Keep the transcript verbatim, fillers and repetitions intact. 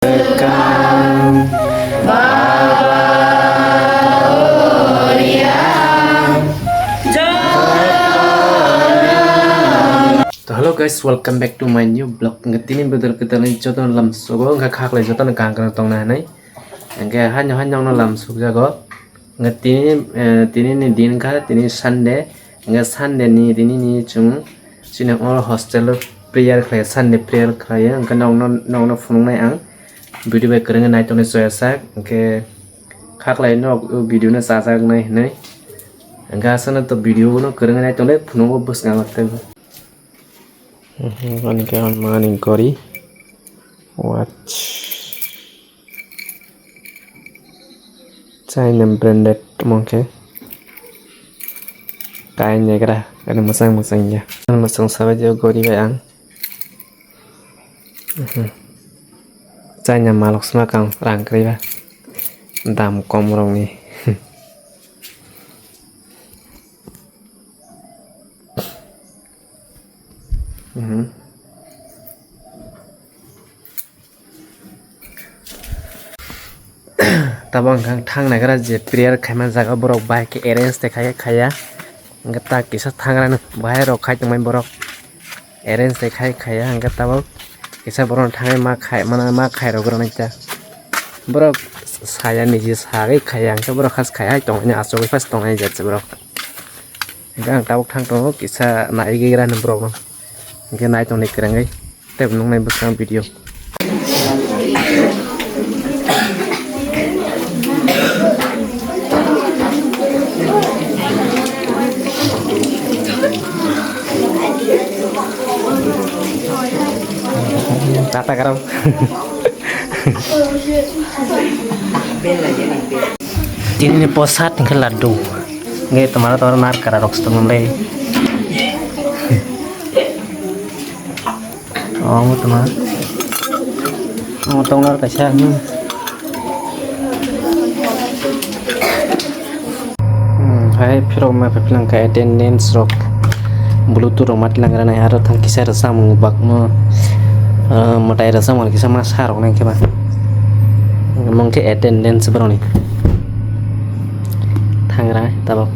To hello guys, welcome back to my new vlog. Hwnkhe tini bodol kwtalni jotono lamsogo, hwnkhe khaklai jotono kaham kwrwng tongna hinwi. Hwnkhe haino haino no lamsokjago. Hwnkhe tini, eh, tini ni din kha, tini Sunday. Hwnkhe Sunday ni tini ni chwng chini o hostel o prayer khlai, Sunday prayer khlai. Hwnkhe nokno, nokno phunuknai ang. Video bai kwrwngwi naitongnai choya sak. Hwnkhe khaklai no video no chajaknai hinwi. Hwnkhe aswkno to video no kwrwngwi naitongnai phunugo bwskango tei. Mhm, ani khe ang mani gori. Watch. China branded tamo khe. Kain negra, ani mwchang mwchang ya. Ang mwchang sabai je gori bai ang. Mhm. China malok sma kang rang kwrwi ba. Dam kom rokni. Mhm. Tabok hwnkhe ang thang naigra je prayer khaima jaga borok bahai khe arrange tei khai khaiya. Hwnkhe ta kisa thangrani bahai rok khai tongmani borok arrange tei khai khaiya. Hwnkhe tabok kisa borok thangwi ma khai mana ma khai rok rwna kisa borok saya niji sagwi khaiya. Hwnkhe borok has khai hai tongmani achugwi pas tongnai jat borok. Hwnkhe ang tabuk thang tongo kisa naigwi gra hinwi borokno. Hwnkhe nai tongni kwrwngwi tei bo nuknai bwskang video. Tata karam. Tini ni posat hwnkhe laddu. Nge tomara tomara nar kara rok sitong le. Oh, mo toma. Mo tong nar kaisa. Hmm. Hmm, hai phirok ma phi philang kha attendance rok, bluetooth rok ma tilang rani aro thang kisa rwchapmung bakmo, ah, mwtai rwchapmung kisa ma sa rok nang khe ba. Mung khe attendance borok ni thangra tabok.